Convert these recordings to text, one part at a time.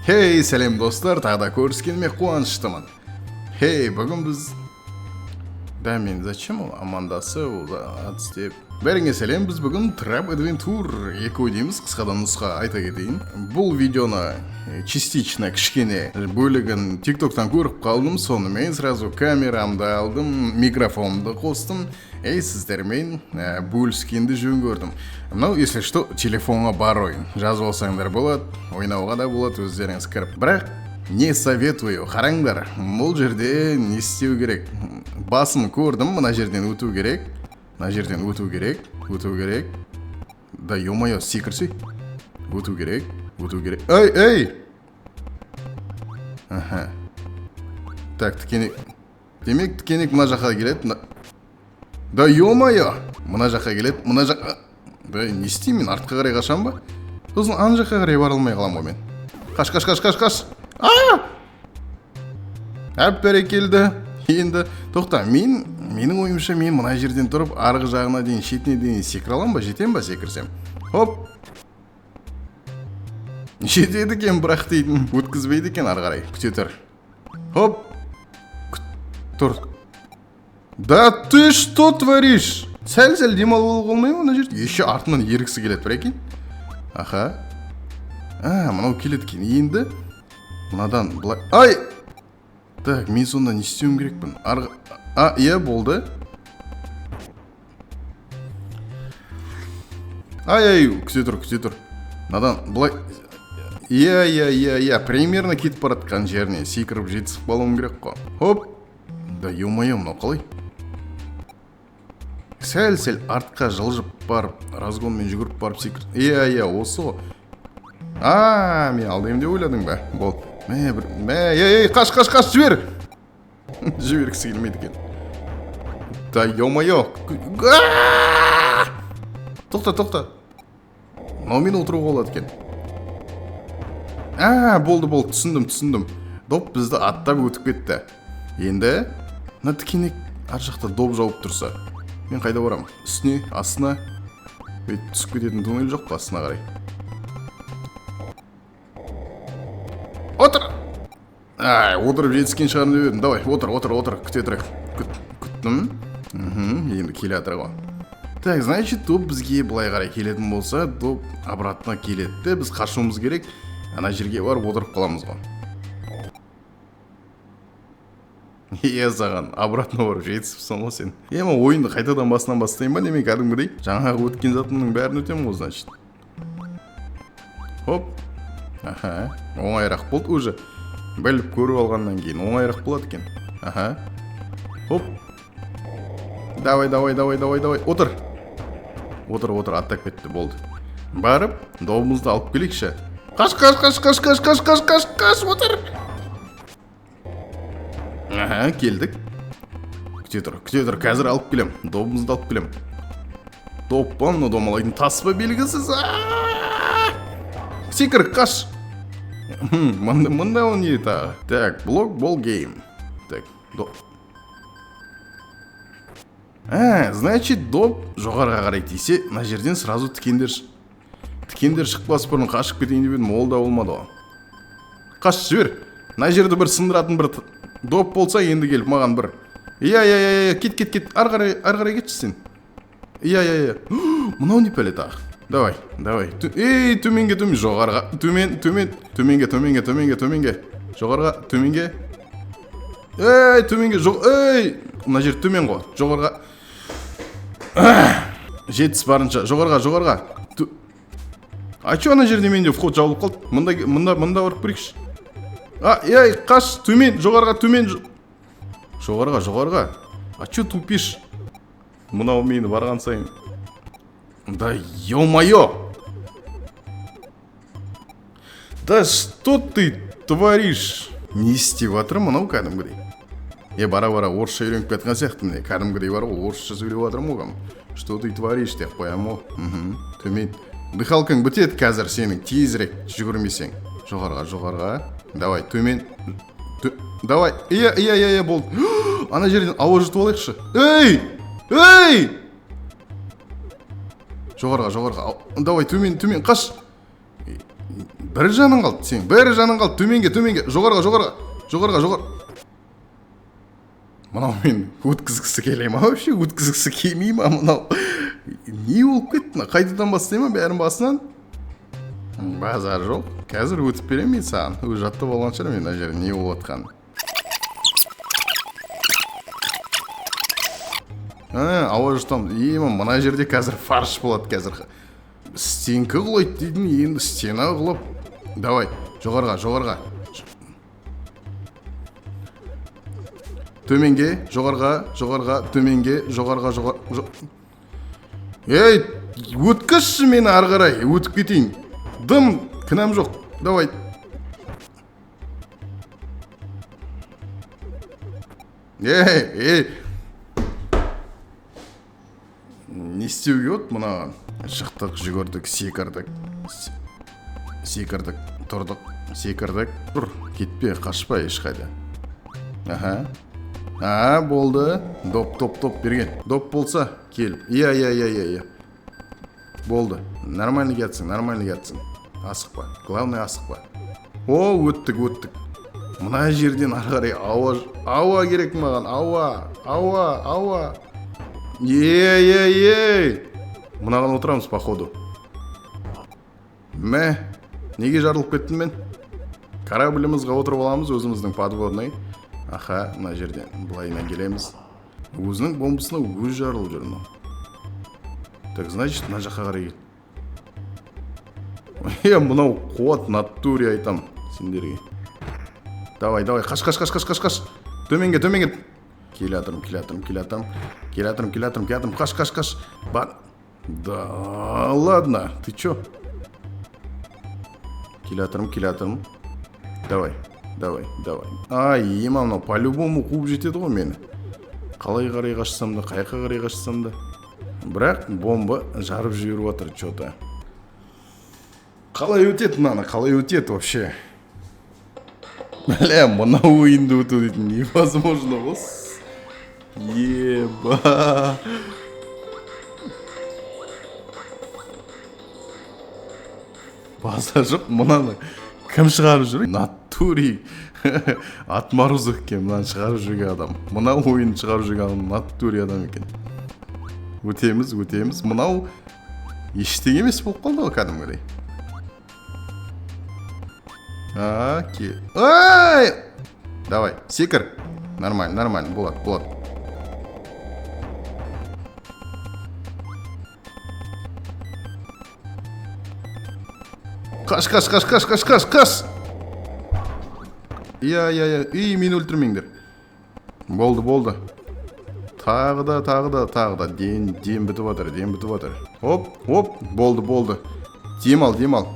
Хей, сәлем достар, тағы да көріскеніме қуаныштымын. Хей, бүгін біз... Да, мен зачем ол амандасы, ол ат істеп. Бәріңе сәлем, біз бүгін Trap Adventure 2 ойнаймыз, қысқадан нұсқа айта кетейін. Бұл видеоны частично кішкене бөлігін TikTok'тан көріп қалдым, сонымен сразу камерамды алдым, микрофонымды қостым, ей, сіздермен бөліскенді жөн көрдім. Мынау, если что, телефонға бар ойын. Жазып алсаңдар болады, ойнауға да болады, өздеріңіз кіріп. Бірақ не советую, қараңдар, бұл жерде не істеу керек? Басын көрдім, мына жерден өту керек. Мына жерден өту керек, өту керек. Да ё-моё, секірсей. Өту керек, өту керек. Эй, эй! Аха. Так, тікенек. Демек, тікенек мына жаққа келеді. Да ё-моё! Мына жаққа келеді, мына жаққа. Да не істеймін мен, артқа қарай қашам ба? Сосын ана жаққа қарай бара алмай қаламын ғой мен. Қаш, қаш, қаш, қаш, қаш. А! Әп бәрекелді. Енді тоқта, менің ойымша, мен мына жерден тұрып арғы жағына дейін, шетіне дейін секіре аламын ба, жетем ба секірсем? Хоп. Жетеді екен, бірақ дейтін, өткізбейді екен ары қарай. Күте тұр. Хоп. Күт тұр. Да ты что творишь? Сәл-сәл демалып алуға болмай ма мына жерде? Еще артынан ергісі келеді, прикинь. Аха. А, мынау келеді екен. Енді мынадан былай. Ай! Так, мен сонда не істеуім керекпін? Арғы... А, иә, болды. Ай, ай, күте тұр, күте тұр. Мынадан былай... Иә, иә, иә, иә, примерно кетіп бара жатқан жеріне секіріп жетісіп қалуым керек қой. Хоп. Да ё-моё, мынау қалай? Сәл-сәл артқа жылжып барып, разгонмен жүгіріп барып секір. Иә, иә, осы ғой. А, мен алдаймын деп ойладың ба? Болды. Мә, бір, мә, ей, ей, қаш, қаш, қаш, жібер. Жібергісі келмейді екен. Да ё-моё. Тоқта, тоқта. Мынаумен отыруға болады екен. А, болды, болды, түсіндім, түсіндім. Доп бізді аттап өтіп кетті. Енді мына тікенек ар жақта доп жауып тұрса, мен қайда барамын? Үстіне, астына? Бүйтіп түсіп кететін туннель жоқ па астына қарай? Отыр! Ай, отырып жетіскен шығармын деп едім. Давай, отыр, отыр, отыр, күте тұрайық. Күттім. Енді келе жатыр ғой. Так, значит, доп бізге былай қарай келетін болса, доп обратно келеді де, біз қашуымыз керек. Ана жерге барып отырып қаламыз ғой. Е, саған обратно барып жетісіпсің ғой сен. Е, мен ойынды қайтадан басынан бастайын ба, неме кәдімгідей? Жаңағы өткен затымның бәрін өтемін ғой, значит. Хоп. Аха, оңайырақ болды уже. Біліп көріп алғаннан кейін оңайырақ болады екен. Аха. Хоп. Давай, давай, давай, давай, давай. Отыр. Отыр, отыр, аттап кетті, болды. Барып, добымызды алып келейікші. Қаш, қаш, қаш, қаш, қаш, қаш, қаш, қаш, қаш, отыр. Аха, келдік. Күте тұр, күте тұр, қазір алып келем. Добымызды алып келем. Доп па, мынау домалайтын тас па белгісіз. Секір, қаш. Мында ол не тағы? Так, блок, бол, гейм. Так, доп. А, значит, доп жоғарыға қарай тисе, мына жерден сразу тікендер шықпас бұрын қашып кетейін деп едім, ол да болмады ғой. Қаш, жібер. Мына жерді бір сындыратын бір доп болса, енді келіп маған бір. Иә, иә, иә, иә, кет, кет, кет. Ары қарай, ары қарай кетші сен. Иә, иә, иә. Мынау не пәле тағы? Давай, давай. Ей, төменге, төмен, жоғарыға, төмен, төмен, төменге, төменге, төменге, төменге. Жоғарыға, төменге. Ей, төменге, жоқ, ей. Мына жер төмен ғой. Жоғарыға. Жетіс барынша, жоғарыға, жоғарыға. А чё ана жерде менде вход жабылып қалды? Мында, мында, мында барып көрейікші. А, ей, қаш, төмен, жоғарыға, төмен, жоғарыға, жоғарыға. А чё тупишь? Мынау мені барған сайын. Да ё-моё! Да что ты творишь? Не істеп жатыр мынау кәдімгідей? Е, бара-бара орысша үйреніп кеткен сияқты міне, кәдімгідей бар ғой, орысша сөйлеп жатырмын ғой кәдімгі. Что ты творишь деп қоямын ғой. Төмен. Дыхалкаң бітеді қазір сенің, тезірек жүгірмесең. Жоғарыға, жоғарыға. Давай, төмен. Давай. Иә, иә, иә, иә, болды. Ана жерден ауа жұтып алайықшы. Ей! Ей! Жоғарыға, жоғарыға. Давай, төмен, төмен, қаш. Бір жаның қалды сен, бір жаның қалды. Төменге, төменге, жоғарыға, жоғарыға, жоғарыға, жоғары. Мынау мен өткізгісі келе ма вообще? Өткізгісі келмей ма мынау? Не болып кетті мына? Қайтадан бастай ма бәрін басынан? Базар жоқ. Қазір өтіп беремін мен саған. Өзі жаттап алған шығар мен мына жерде не болып жатқанын. Ауа жұтамыз. Ема, мына жерде қазір фарш болады қазір. Стенка құлайды дейтін, енді стена құлап. Давай, жоғарыға, жоғарыға. Төменге, жоғарыға, жоғарыға, төменге, жоғарыға, Ей, өткізші мені ары қарай, өтіп кетейін. Дым, кінәм жоқ. Давай. Ей, ей. Не істеуге болады мынаған? Шықтық, жүгірдік, секірдік. Секірдік, тұрдық, секірдік. Тұр, кетпе, қашпа ешқайда. Аха. А, болды. Доп, доп, доп берген. Доп болса, кел. Иә, иә, иә, иә, иә. Болды. Нормально кетсің, нормально кетсің. Асықпа. Главное, асықпа. О, өттік, өттік. Мына жерден ары қарай ауа, ауа керек маған. Ауа, ауа, ауа. Е, е, е. Мынаған отырамыз, походу. Мә, неге жарылып кеттім мен? Кораблімізге отырып аламыз, өзіміздің подводный. Аха, мына жерден былайынан келеміз. Өзінің бомбасына өзі жарылып жүр мынау. Так, значит, мына жаққа қарай кел. Е, мынау қуат натуре айтам сендерге. Давай, давай, қаш, қаш, қаш, қаш, қаш, қаш. Төменге, төменге. Келе жатырмын, келе жатырмын, келе жатырмын. Келе жатырмын, келе жатырмын, келе жатырмын. Қаш, қаш, қаш. Бар. Да ладно, ты чё? Келе жатырмын, келе жатырмын. Давай, давай, давай. Ай, ема, мынау по-любому қуып жетеді ғой мені. Қалай қарай қашсам да, қай жаққа қарай қашсам да. Бірақ бомба жарып жіберіп жатыр чё-то. Қалай өтеді мынаны, қалай өтеді вообще? Бля, мынау ойынды өту дейтін невозможно ғой. Еба. Базар жоқ, мынаны кім шығарып жүр? Натури отморозок екен мынаны шығарып жүрген адам. Мына ойынды шығарып жүрген адам натури адам екен. Өтеміз, өтеміз. Мынау ештеңе емес болып қалды ғой кәдімгідей. Аке. Ай! Давай, секір. Нормально, нормально, болады, болады. Қаш, қаш, қаш, қаш, қаш, қаш, қаш. Иә, иә, иә. Үй, мені өлтірмеңдер. Болды, болды. Тағы да, тағы да, тағы да. Дем, дем бітіп жатыр, дем бітіп жатыр. Оп, оп, болды, болды. Дем ал, дем ал.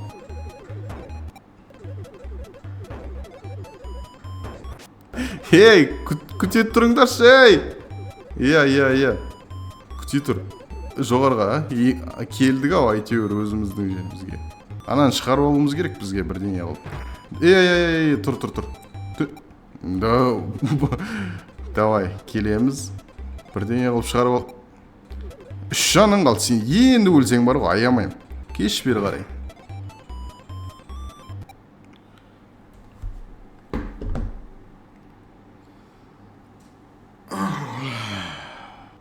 Ей, күте тұрыңдаршы, ей. Иә, иә, иә. Күте тұр. Жоғарыға, а? Келдік ау, әйтеуір өзіміздің жерімізге. Ананы шығарып алуымыз керек бізге бірдеңе қылып. Ей, ей, ей, ей, тұр, тұр, тұр. Да, давай, келеміз. Бірдеңе қылып шығарып ал. Үш жаның қалды, сен енді өлсең бар ғой, аямаймын. Кеш бері қарай.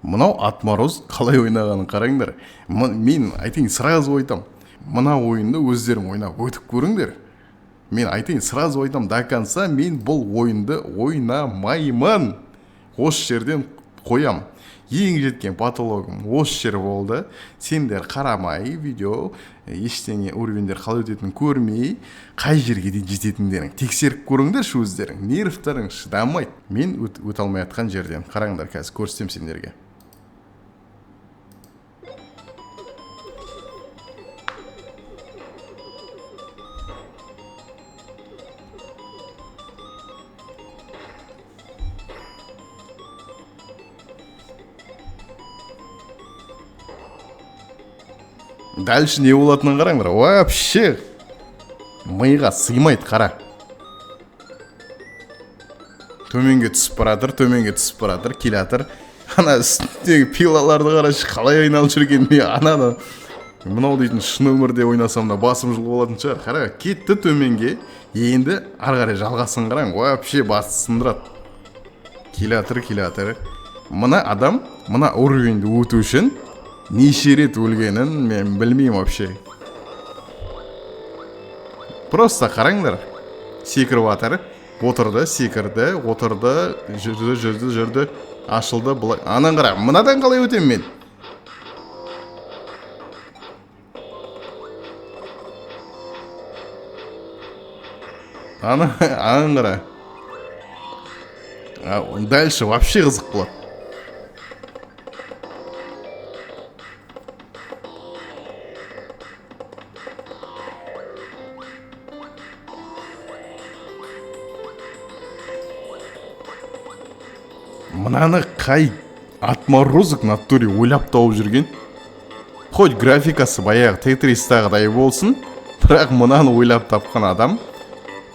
Мынау отмороз қалай ойнағанын қараңдар. Мен айтайын, сразу айтам. Мына ойынды өздерің ойнап өтіп көріңдер. Мен айтайын, сразу айтам, до конца мен бұл ойынды ойнамаймын. Осы жерден қоям. Ең жеткен патологым осы жер болды. Сендер қарамай видео, ештеңе уровеньдер қалай өтетінін көрмей, қай жерге дейін жететіндерің тексеріп көріңдерші өздерің. Нервтарың шыдамайды. Мен өте алмай жатқан жерден қараңдар, қазір көрсетемін сендерге. Дальше не болатынын қараңдар. Вообще миға сыймайды, қара. Төменге түсіп баратыр, төменге түсіп баратыр, келатыр. Ана үстіндегі пилаларды қарашы, қалай айналып жүргенін. Мен ананы Мынау дейтін шын өмірде ойнасам да басым жұлып алатын шығар. Қара, кетті төменге. Енді ары қарай жалғасын қараң, вообще басты сындырады. Келатыр, келатыр. Мына адам, мына уровеньді өту үшін неше рет өлгенін мен білмеймін вообще. Просто қараңдар. Секіріп жатыр, отырды, секірді, отырды, жүрді, жүрді, жүрді, ашылды, былай. Анан қара, мынадан қалай өтемін мен? Анан қара. Дальше вообще қызық болады. Мынаны қай отморозок натуре ойлап тауып жүрген? Хоть графикасы баяғы Тетристағыдай болсын, бірақ мынаны ойлап тапқан адам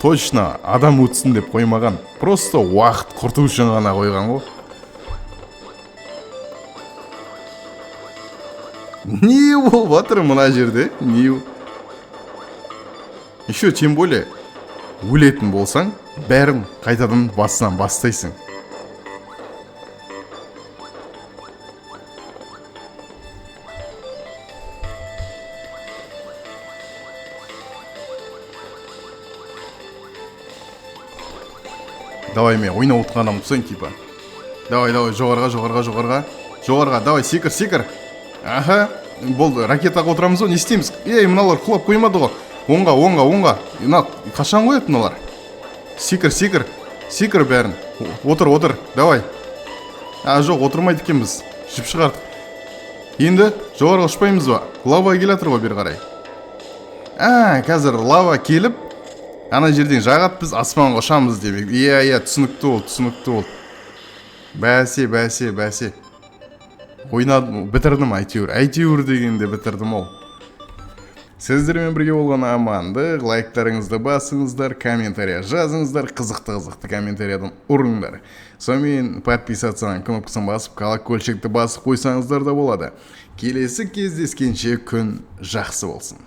точно адам өтсін деп қоймаған. Просто уақыт құрту үшін ғана қойған ғой. Не болып жатыр мына жерде? Не? Еще тем более өлетін болсаң, бәрін қайтадан басынан бастайсың. Давай мен ойнап отырған адам ұқсайын, типа. Давай, давай, жоғарға, жоғарға, жоғарға. Жоғарға, давай, секір, секір. Аха, болды, ракетаға отырамыз ғой, не істейміз? Ей, мыналар құлап қоймады ғой. Оңға, оңға, оңға. Мына қашан қояды мыналар? Секір, секір, секір бәрін. Отыр, отыр, давай. А, жоқ, отырмайды екенбіз. Жіп шығардық. Енді жоғарға ұшпаймыз ба? Лава келе жатыр ғой бері қарай. А, қазір лава келіп, ана жерден жағады, біз аспанға ұшамыз демек. Иә, иә, түсінікті ол, түсінікті ол. Бәсе, бәсе, бәсе. Ойнадым, бітірдім әйтеуір. Әйтеуір дегенде бітірдім ол. Сіздермен бірге болған Амандық. Лайктарыңызды басыңыздар, комментария жазыңыздар, қызықты-қызықты комментариядан ұрыңдар. Сонымен подписаться кнопкасын басып, колокольчикті басып қойсаңыздар да болады. Келесі кездескенше күн жақсы болсын.